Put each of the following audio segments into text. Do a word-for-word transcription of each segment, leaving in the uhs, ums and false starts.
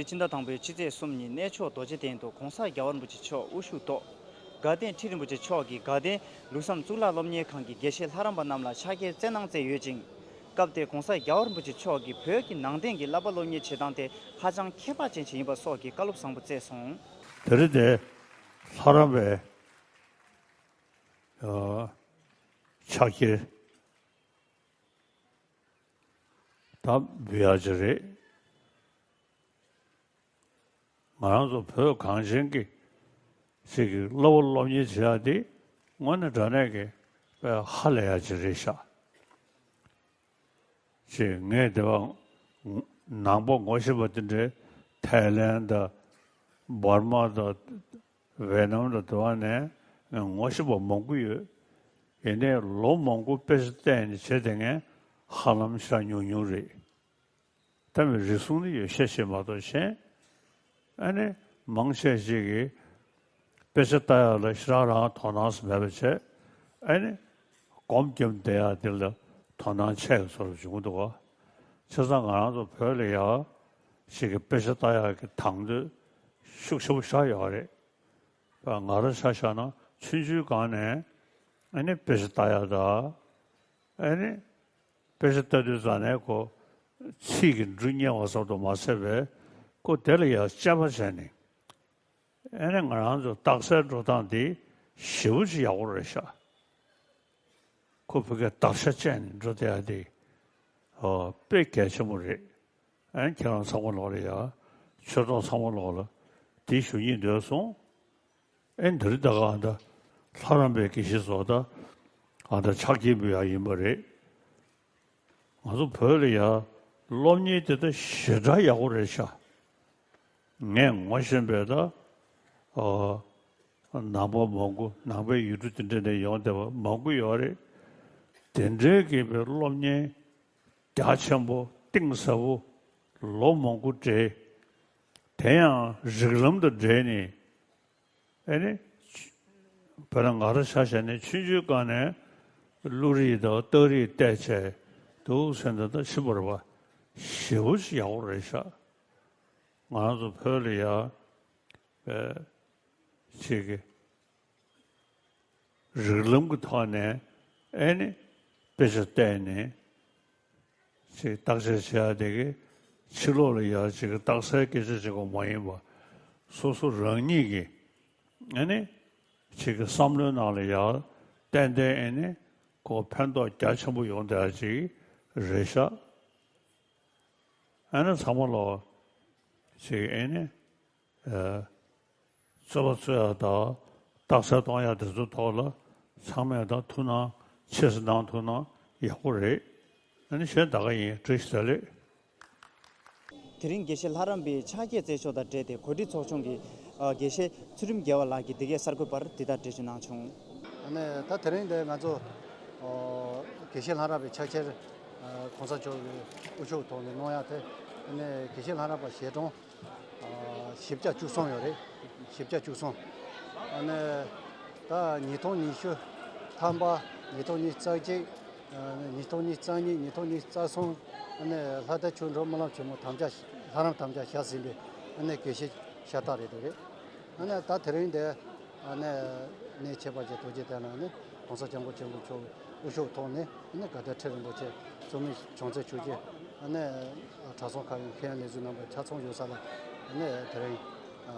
ཕྱི་ཟླ་དང་པོའི་ཕྱི་ཚེས་གསུམ་ཉིན་གནས་མཆོག་རྡོ་རྗེ་གདན་དུ་༸གོང་ས་༸རྒྱལ་བ་རིན་པོ་ཆེ་མཆོག་དབུ་བཞུགས་ཐོག་དགའ་ལྡན་ཁྲི་རིན་པོ་ཆེ་མཆོག་གིས་དགའ་ལྡན་ལུགས་བསམ་གཙུག་ལག་སློབ་གཉེར་ཁང་གི་དགེ་བཤེས་ལྷ་རམས་པ་རྣམས་ལ་ཕྱག་འཁྱེར་སྩལ་གནང་མཛད་ཡོད་ཅིང་། སྐབས་དེར་༸གོང་ས་༸རྒྱལ་བ་རིན་པོ་ཆེ་མཆོག་གིས་བོད་ཀྱི་ནང་བསྟན་གྱི་བསླབ་པ་སློབ་གཉེར་བྱེད་སྟངས་དེ་ཧ་ཅང་ཁྱད་པར་ཅན་ཞིག་ཡིན་པ་སོགས་ཀྱི་བཀའ་སློབ་བཟང་པོ་སྩལ་སོང་། དེ་རིང་འདིར་ལྷ་རམས་པའི་ཕྱག་འཁྱེར་ད་འབུལ་ཡག་ཅིག་རེད། ང་རང་ཚོ་བོད་གངས་ཅན་གྱི་ཅིག་གི་བསླབ་པ་སློབ་གཉེར་བྱེད་ཡག་དེ་དངོས་གནས་དྲང་གནས་ཀྱི་དཔེ་ཧ་ལས་ཡག་ཅིག་རེད་ཤག་ཅེས་ངས་དེ་བ་ནང་པ་ངོ་ཤེས་པ་དེ་འདྲའི་ཐའི་ལན་དང་འབར་མ་དང་ཝེ་ནམ་དང་དེ་བ་ནས་ངས་ངོ་ཤེས་པ་མང་པོ་ཡོད། ཡིན་ནའི་ལོ་མང་པོ་དཔེ་ཆ་བལྟས་ནས་བྱས་དེ་ངས་ཧ་ལམ་ཤ་ཉུང་ཉུང་རེད། ད་མི་རེ་ཟུང་ནི་ཡོད་ཤས་ཤིག་མ་གཏོགས་གཞན། ཨ་ནི་མང་ཆེ་ཞིག་གིས་དཔེ་ཆ་ལྟ་ཡག་ལ་ཞེ་དྲག་རང་དོ་སྣང་མེད་པ་བྱས། ཨ་ནི་སྒོམ་སྒོམ་བསྡད་ཡག་དེ་ལ་དོ་སྣང་ཆེ་བའི་བཟོ་འདྲ་བྱུང་འདུག་ག་བྱས་ཙང་ང་རང་ཚོ་བོད་ལ་ཡག་ཞིག་གི་དཔེ་ཆ་ལྟ་ཡག་གི་དང་དོད་ཤུགས་ཆེ་པོ་ཞིག་ཡོད་རེད། ང་རང་ཆ་བཞག་ན་ཆུང་ཆུང་སྒང་ནས་ཨ་ནི་དཔེ་ཆ་ལྟ་ཡག་དང་། ཨ་ནི་དཔེ་ཆ་ལྟ་དུས་ཙ་ནས་ཁོ་ཚིག་གི་འབྲུ་རྙེད་པ་ཙམ་དུ་མ་ཟད་པའི་ཁོ་དེ་ལ་ཡང་དཔྱད་པ་བྱས་ནས། ཨ་ནི་ང་རང་ཚོ་རྟགས་གསལ་འགྲོ་སྟངས་དེ་ཞེ་པོ་ཅིག་ཡག་པོ་རེད་ཤག་ཁོ་བོད་སྐད་དག་ཆ་བཅད་ནས་འགྲོ་བསྡད་ཡག་དེ་ཨོ་དཔེ་གལ་ཆེན་པོ་རེད། ཨ་ནི་ཁྱེད་རང་ཚང་མ་ལོག་ལ་ཡ། ཆོས་གྲོགས་ཚང་མ་ལོག་ལ་དེ་ཞུ་སྙིང་འདོད་སོང་། ཨེ་འདིར་ད་ག་ཨ་ད་ལྷ་རམས་པའི་དགེ་བཤེས་ཚོ་ད་ཨ་ད་ཕྱག་འཁྱེར་འབུལ་ཡག་ཡིན་པ་རེད། ང་ཚོ་བོད་ལ་ཡ་སློབ་གཉེར་དེ་ད་ཞེ་དྲག་ཡག་པོ་རེད་ཤག་ངས་ངོ་ཤེས་པའི་ད་ཨ་ནང་པ་མང་པོ་ནང་པའི་ཡུལ་གྲུ་དེ་འདྲ་ནས་ཡོང་བསྡད་པ་མང་པོ་ཡོད་རེད། དེ་འདྲའི་གི་བའི་སློབ་གཉེར་རྒྱ་ཆེན་པོ་གཏིང་ཟབ་པོ་ལོ་མང་པོ་འབྲེལ། དེ་ཡང་རིགས་ལམ་དང་འབྲེལ་ནས། ཨ་ནི། བོད་ལ་ང་རང་ཆ་བཞག་ནས་ཆུང་ཆུང་སྒང་ནས་བློ་རིག་དང་རྟགས་རིག་བལྟས་བྱས་འདུག་ཟེར་འདི་ད་ཕྱི་པར་བ་ཞེ་པོ་ཞིག་ཡག་པོ་རེད་ཤག་ང་རང་ཚོ་བོད་ལ་ཡ་བའི་ཅིག་གི་རིགས་ལམ་གྱི་ཐོག་ནས་ཨ་ནི་དཔེ་ཆ་བལྟས་ནས། ཅིག་བརྟག་དཔྱད་བྱེད་ཡ་དེ་གི་ཕྱི་ལོགས་ལ་ཡ་ཅིག་གི་རྟགས་གསལ་སྐད་ཆ་ཅིག་གོ་མ་ཡིན་པ། སོ་སོ་རང་ཉིད་ཀྱི་ཨ་ནི་ཅིག་གི་བསམ་བློའི་ནང་ལ་ཡ་ཏན་ཏན་ཨ་ནི་ཁོ་ཕན་ཐོགས་རྒྱ་ཆེན་པོ་ཡོང་བསྡད་ཡ་ཅིག་རེད་ཤག་ཨ་ནི་ཚང་མ་ལོག་ཅིག་ཨ་ནི། རྩོད་པ་རྩོད་ཡག་དང་རྟགས་གསལ་གཏོང་ཡག་དེ་ཚོའི་ཐོག་ལ་ཚང་མས་ད་ཐུགས་སྣང་ཆེ་ཙམ་གནང་ཐུབ་ན་ཡག་པོ་རེད། ཨ་ནི་གཞན་ད་ག་ཡིན། བཀྲ་ཤིས་བདེ་ལེགས། དེ་རིང་དགེ་བཤེས་ལྷ་རམས་པའི་ཕྱག་འཁྱེར་སྩལ་ཕྱོགས་དང་འབྲེལ་ཏེ་གོ་སྒྲིག་ཚོགས་ཆུང་གི་དགེ་བཤེས་ཚུལ་ཁྲིམས་རྒྱལ་བ་ལགས་ཀྱིས་འདི་གའི་གསར་འགོད་པར་འདི་ལྟར་འགྲེལ་བརྗོད་གནང་བྱུང་། ཨ་ནི་ད་དེ་རིང་འདི་ང་ཚོ་དགེ་བཤེས་ལྷ་རམས་པའི་ཕྱག་འཁྱེར་༸གོང་ས་མཆོག་གི་དབུ་བཞུགས་ཐོག་ནས་གནང་ཡག་དེ་ཨ་ནི་དགེ་བཤེས་ལྷ་རམས་པ་ཞལ་གྲངས་བཞི་བརྒྱ་བཅུ་གསུམ་ཡོད་རེད། བཞི་བརྒྱ་བཅུ་གསུམ། ཨ་ནི་ད་ཉིས་སྟོང་ཉི་ཤུ་ཐམ་པ། ཉིས་སྟོང་ཉི་ཤུ་རྩ་གཅིག་ཉིས་སྟོང་ཉི་ཤུ་རྩ་གཉིས། ཉིས་སྟོང་ཉི་ཤུ་རྩ་གསུམ། ཨ་ནི་ལྷ་ལྡན་ཆོས་འབྱོར་སྨོན་ལམ་ཆེན་མོ་དམ་བཅའ་ལྷ་རམས་དམ་བཅའ་བཞག་ཟིན་པའི་ཨ་ནི་དགེ་བཤེས་ཤ་སྟག་རེད་འདུག་རེད། ཨ་ནི་ད་དེ་རིང་འདི་ཨ་ནི་གནས་ཆེ་བ་ཅན་རྡོ་རྗེ་གདན་ལ་ཨ་ནི་༸གོང་ས་༸སྐྱབས་མགོན་ཆེན་པོ་མཆོག་དབུ་བཞུགས་ཐོག་ནས་ཨ་ནི་དགའ་ལྡན་ཁྲི་རིན་པོ་ཆེ་གཙོ་མི་བྱང་རྩེ་ཆོས་རྗེ། ཨ་ནི་གྲྭ་ཚང་ཁག་གི་མཁན་ལས་ཟུར་རྣམ་པ་ཆ་ཚང་ཡོད་ས་ལ་ཨ་ནི་དེ་རིང་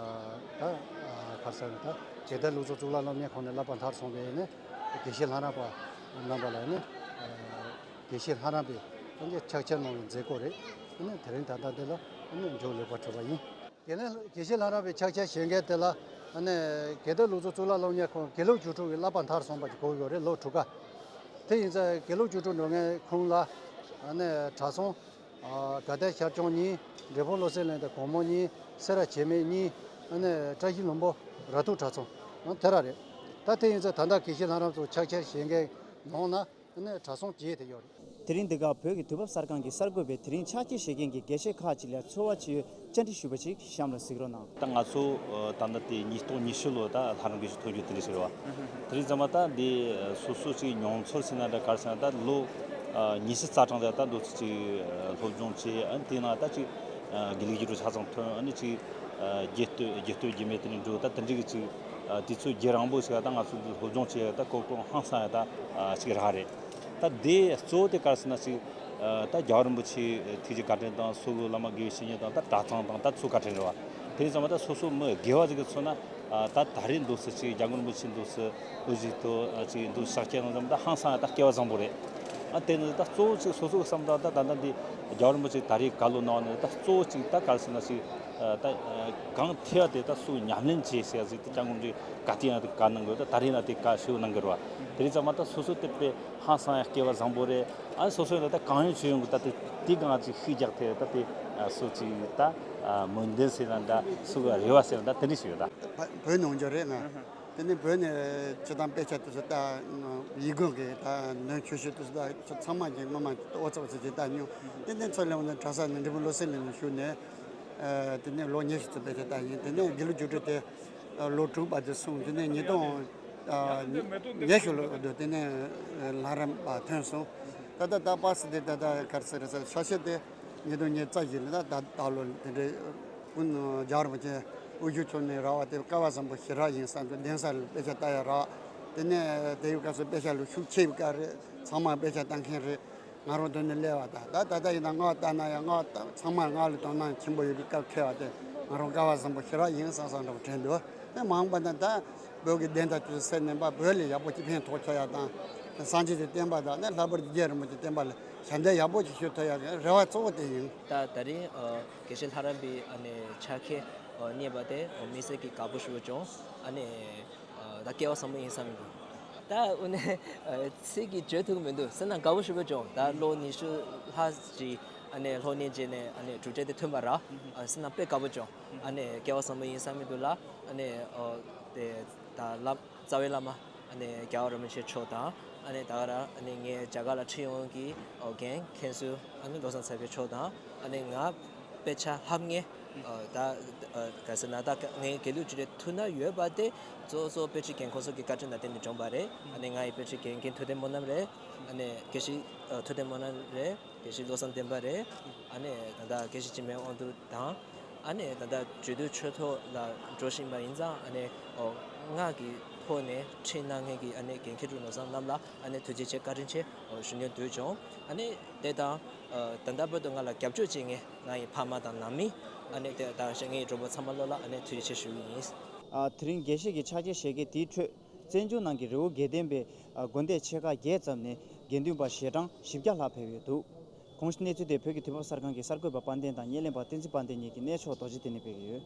ད་ག་རེ་ཟེར་ན་ད་དགའ་ལྡན་ལུགས་གསུམ་གཙུག་ལག་སློབ་གཉེར་ཁང་ནས་བསླབ་པ་མཐར་སོན་པའི་ཨ་ནི་དགེ་བཤེས་ལྷ་རམས་པ་རྣམ་པ་ལ་ཨ་ནི་དགེ་བཤེས་ལྷ་རམས་པའི་ཨ་ནི་ཕྱག་འཁྱེར་གནང་བའི་མཛད་སྒོ་རེད། ཨ་ནི་དེ་རིང་ད་ལྟ་འདི་ལ་ཨ་ནི་མཇུག་ལེགས་པར་གྲུབ་པ་ཡིན། དེ་ནས་དགེ་བཤེས་ལྷ་རམས་པའི་ཕྱག་འཁྱེར་བཞེས་མཁན་དེ་ལ་ཨ་ནི་དགའ་ལྡན་ལུགས་གསུམ་གཙུག་ལག་སློབ་གཉེར་ཁང་དགེ་ལུགས་བཅུ་དྲུག་གི་བསླབ་པ་མཐར་སོན་པ་ཞིག་དགོས་ཡོད་རེད། ལོ་དྲུག་ཀ། དེ་ཡིན་ཙང་དགེ་ལུགས་བཅུ་དྲུག་འགྲོ་མཁན་ཁོང་ལ་ཨ་ནི་གྲྭ་ཚང་དགའ་ལྡན་ཤར་སྐྱོང་གཉིས། འབྲས་སྤུངས་བློ་གསལ་གླིང་དང་གོང་མ་གཉིས། སེ་ར་བྱེས་སྨད་གཉིས། ཨ་ནི་བཀྲ་ཤིས་ལྷུན་པོ་ར་ཐུག་གྲྭ་ཚང་དེ་ར་རེད། ད་དེ་ཡིན་ཙང་ད་ལྟ་དགེ་བཤེས་ལྷ་རམས་ཚོ་ཕྱག་འཁྱེར་བཞེས་མཁན་ནང་ན། ཨ་ནི་གྲྭ་ཚང་བརྒྱད་དེ་ཡོད་རེད། དེ་རིང་འདི་ག་བོད་ཀྱི་དུས་བབ་གསར་ཁང་གི་གསར་འགོད་པས་དེ་རིང་ཕྱག་འཁྱེར་བཞེས་མཁན་གྱི་དགེ་བཤེས་ཁག་ཅིག་ལ་ཚོར་བ་ཅི་ཡོད་བཅར་འདྲི་ཞུས་པ་ཅིག་གཤམ་ལ་གཟིགས་རོགས་གནང་། ད་ང་ཚོ་ད་ལྟ་དེ་ཉིས་སྟོང་ཉི་ཤུ་ལོ་ད་ལྷ་རམས་དགེ་བཤེས་ཐོབ་རྒྱུ་དེ་འདྲ་ཟེར་བ། དེ་རིང་ཚང་མ་ད་འདི་སོ་སོ་ཅིག་མྱོང་ཚོར་ཟེར་ན་འདྲ་ག་རེ་ཟེར་ན་ད་ལོ་ཉི་ཤུ་རྩ་གྲངས་ད་ད་འདུག་ཅིག་སློབ་སྦྱོང་བྱས། ཨ་ནི་དེ་ནང་ད་ཅིག་ དགེ་ལུགས་ཀྱི་རུ་ཆ་ཚང་ཐོན། ཨ་ནི་ཅིག་རྒྱུ་སྟོད་རྒྱུ་སྟོད་རྒྱུ་མེད་དེ་ནས་འགྲོ། ད་དེ་འདྲའི་གི་ཅིག་དུས་ཚོད་རྒྱུན་རིང་པོ་ཞིག་ད་ང་ཚོ་འདི་སློབ་སྦྱོང་བྱེད་ད་གོ་སྐོན་ཧང་སང་ཡ་ད་ཅིག་རག་རེད། ད་དེ་གཙོ་བོ་དེ་ག་རེ་ཟེར་ན་ཅིག་ད་རྒྱལ་བ་རིན་པོ་ཆེ་ཐུགས་རྗེ་བཀའ་དྲིན་དང་སོ་སོའི་བླ་མ་དགེ་བའི་བཤེས་གཉེན་དང་ད་གྲྭ་ཚང་དང་ད་ཚོ་བཀའ་དྲིན་རེད་བ། དེ་ཙམ་ད་སོ་སོ་མི་དགེ་བ་ཟིག་གི་མཚོན་ན། ད་ད་རེས་འདུག་སེ་ཅིག་རྒྱལ་མགོན་རིན་པོ་ཆེ་འདུག་སེ་དབུ་བཞུགས་ཐོག་ཅིག་འདུག་ཤག་སྐྱེལ་ནང་ཙམ་ད་ཧང་སང་ད་སྐལ་བ་བཟང་པོ་རེད། ཨ་དེ་ནི་ད་གཙོ་བོ་ཅིག་སོ་སོ་གི་བསམ་ད་ད་ད་ད་འདི་རྒྱལ་བ་རིན་པོ་ཆེ་ད་རེས་བཀའ་སློབ་གནང་བ་ནི་ད་གཙོ་བོ་ཅིག་ད་ག་རེ་ཟེར་ན་ཅིག་ད་གང་ཐེ་བ་དེ་ད་སུ་ཉམས་ལེན་བྱེད་ཟེར་ཟིག་ད་སྐྱབས་མགོན་རིན་པོ་ཆེ་ག་དེ་ཡང་དེ་བཀའ་གནང་དགོས། ད་ད་རེས་ན་དེ་བཀའ་ཞུ་གནང་གི་རེད་བ། དེ་རེད་ཙམ་མ་ད་སོ་སོ་དེ་དཔེ་ཧང་སང་ཡ་སྐལ་བ་བཟང་པོ་རེད། ཨ་སོ་སོ་ཡང་ད་གང་ཡོང་ཅི་ཡོང་གི་ད་དེ་དེ་གང་ཅིག་ཤུགས་རྒྱག་ཐེ་ད་དེ་སུ་ཅིག་ད་མོས་འདུན་ཟེར་ན་འདྲ་སུ་གི་རེ་བ་ཟེར་ན་འདྲ་དེ་འདྲ་ཞིག་ཡོད་ད། བོད་ནང་འཇོག་རེད་ང་། དེ་ནས་བོད་ནས་སྤྱི་བཏང་དཔེ་ཆ་དེ་ཚོ་ལྟ། ཡིག་དགོན་གྱི་ད་ནོན་ཆོས་ཞུ་དེ་ཚོ་ལྟ་ཚང་མ་གྱི་མི་མང་ཨོ་ཚོགས་ཚོ་གྱི་ལྟ་མྱོང་། དེ་ནས་ཚོ་ལས་འོང་ན་གྲྭ་ས་ནས་འབྲས་སྤུངས་བློ་གསལ་གླིང་ནས་ཞུགས་ནས། དེ་ནས་ལོ་ཉི་ཤུ་ཙམ་དཔེ་ཆ་ལྟ་ཡིན། དེ་ནས་དགེ་ལུགས་རྒྱུགས་སྤྲོད་དེ་ལོ་དྲུག་པ་དེ་སོང་། དེ་ནས་ཉིས་སྟོང་ཉི་ཤུ་ལོ་དུ་དེ་ནས་ལྷ་རམས་པ་ཐོན་སོང་། ད་ལྟ་ད་པ་སི་དེ་ད་ལྟ་གར་སི་རེ་ས་ཤ་ཤེ་དེ་ཉིས་སྟོང་ཉི་ཤུ་རྩ་བཞི་ལ་ད་ད་ལོ་དེ་འདྲའི། ཀུན་རྒྱལ་བ་རིན་པོ་ཆེ་དབུ་བཞུགས་ཚོགས་ནས་ར་བ་དེ་སྐལ་བ་བཟང་པོ་ཞེ་དྲག་ཡིན་བསམ་དུ་གདན་ས་ལ་དཔེ་ཆ་ལྟ་ཡ་རག་དེ་ནས་དེ་ཡི་སྐབས་སུ་དཔེ་ཆ་ལ་ཤུགས་ཆེ་བའི་སྐབས་རེད། ཚང་མ་དཔེ་ཆ་ལྟ་མཁན་རེད། ང་རང་དོན་ནས་སླེབས་པ་དང་ད་ད་ལྟ་ཡིན་ན་ང་ལྟ་ན་ཡང་ང་ཚང་མ་ང་ལ་དོ་སྣང་ཆེན་པོ་ཡོད་པའི་སྐབས་འཁེལ་བ་དེ་ང་རང་སྐལ་བ་བཟང་པོ་ཞེ་དྲག་ཡིན་བསམ་བསམ་འདྲ་པོ་དྲན་འདུག་དེ་མ་འོངས་པ་ན་ད་བོད་ཀྱི་བདེན་མཐའ་དེ་སེལ་ནས་པ་བོད་ལ་ཡག་པོ་ཅིག་ཕན་ཐོགས་ཆོག་ཡ་དང་། སངས་རྒྱས་ཀྱི་བསྟན་པ་དང་ནི་ལྷག་པར་དུ་རྗེ་རིན་པོ་ཆེའི་བསྟན་པ་ལ་ཞབས་འདེགས་ཡག་པོ་ཅིག་ཞུ་ཐུབ་ཡ་གི་རེ་བ་གཙོ་བོ་དེ་ཡིན། ད་ད་རིང་ཨ། དགེ་བཤེས་ལྷ་རམས་པའི་ཨ་ནི་ཕྱག་འཁྱེར་ཨ། རྙེད་པ་དེ་ཨ། དམིགས་བསལ་གྱི་དགའ་པོ་ཞེ་པོ་བྱུང་། ཨ་ནི་ཨ། ད་སྐལ་བ་བཟང་པོ་ཡིན་བསམ་གྱི་འདུག་ད་དངོས་གནས་ཨ། ཚིག་གིས་བརྗོད་ཐུབ་ཀྱི་མི་འདུག་ཟེར་ན་དགའ་པོ་ཞེ་པོ་བྱུང་། ད་ལོ་ཉི་ཤུ་ལྷག་ཅིག་ཨ་ནི་སློབ་གཉེར་བྱས་ནས་ཨ་ནི་གྲུབ་འབྲས་དེ་ཐོན་པ་ར་ཨ། ཟེར་ན་དཔེ་དགའ་པོ་བྱུང་། ཨ་ནི་སྐལ་བ་བཟང་པོ་ཡིན་བསམ་གྱི་འདུག་ལ། ཨ་ནི་ཨ། དེ་ད་བླ་རྩ་བའི་བླ་མ་ཨ་ནི་རྒྱལ་བ་རིན་པོ་ཆེ་མཆོག་དང་། ཨ་ནི་ད་ག་རང་ཨ་ནི་ངའི་རྒྱ་གར་ལ་ཁྲིད་ཡོང་གི་ཨོ་རྒན་མཁན་ཟུར་ཨ་ནི་བློ་བཟང་ཚེ་རྒྱལ་མཆོག་དང་། ཨ་ནི་ང་དཔེ་ཆ་ལྷབ་མཁན་ཨ། ད་ཨ། ག་ཟེར་ན་ད་ངའི་དགེ་ལུགས་ཀྱི་ཐུགས་ན་ཡོད་པ་དེ་གཙོ་གཙོ་དཔེ་ཁྲིད་འགན་ཁུར་ཚོ་གི་བཀའ་དྲིན་ལ་བརྟེན་ནས་བྱུང་བ་རེད། ཨ་ནི་ང་ཡི་དཔེ་ཁྲིད་འགན་འཁྱེར་ཐུབ་བསྟན་སྨོན་ལམ་རེད། ཨ་ནི་དགེ་བཤེས་ཨ། ཐུབ་བསྟན་སྨོན་ལམ་རེད། དགེ་བཤེས་བློ་བཟང་བསྟན་པ་རེད། ཨ་ནི་ད་ལྟ་དགེ་བཤེས་འཆི་མེད་དབང་འདུས་དང་། ཨ་ནི་ད་ལྟ་རྒྱུད་སྟོད་ཆོས་ཐོག་ལ་འགྲོ་བཞིན་པ་ཡིན་ཙང་། ཨ་ནི་ཨོ་སྔགས་ཀྱི་ཐོག་ནས་ཁྲིད་གནང་མཁན་གྱི་ཨ་ནི་འགན་འཁྱེར་དྲུང་ནོར་བཟང་རྣམས་ལ་ཨ་ནི་ཐུགས་རྗེ་ཆེ་བཀའ་དྲིན་ཆེ་ཨོ་ཞུ་སྙིང་འདོད་བྱུང་། ཨ་ནི་དེ་དང་ཨ། ད་ལྟ་བར་དུ་ང་ལ་རྒྱབ་སྐྱོར་བྱེད་མཁན་ང་ཡི་ཕ་མ་དང་ནང་མི། ཨ་ནི་དེ་དང་ངའི་གྲོགས་པོ་ཚང་མ་ལོ་ལ་ཨ་ནི་ཐུགས་རྗེ་ཆེ་ཞུ་གི་ཡིན། ཨ། དེ་རིང་དགེ་བཤེས་ཀྱི་ཕྱག་འཁྱེར་བཞེས་མཁན་དེའི་ཁྲོད། བཙན་བྱོལ་ནང་གི་རི་བོ་དགེ་ལྡན་པའི་དགོན་སྡེ་ཆེ་ཁག་བརྒྱད་ཙམ་ནས་དགེ་འདུན་པ་ཞལ་གྲངས་བཞི་བརྒྱ་ལྷག་ཕེབས་ཡོད་འདུག་གོང་ཞུས་གནས་ཚུལ་དེ་བོད་ཀྱི་དུས་བབ་གསར་ཁང་གི་གསར་འགོད་པ་དཔལ་ལྡན་དང་བརྙན་ལེན་པ་བསྟན་འཛིན་དཔལ་ལྡན་གཉིས་ཀྱིས་གནས་མཆོག་རྡོ་རྗེ་གདན་ནས་སྤེལ་གྱི་ཡོད།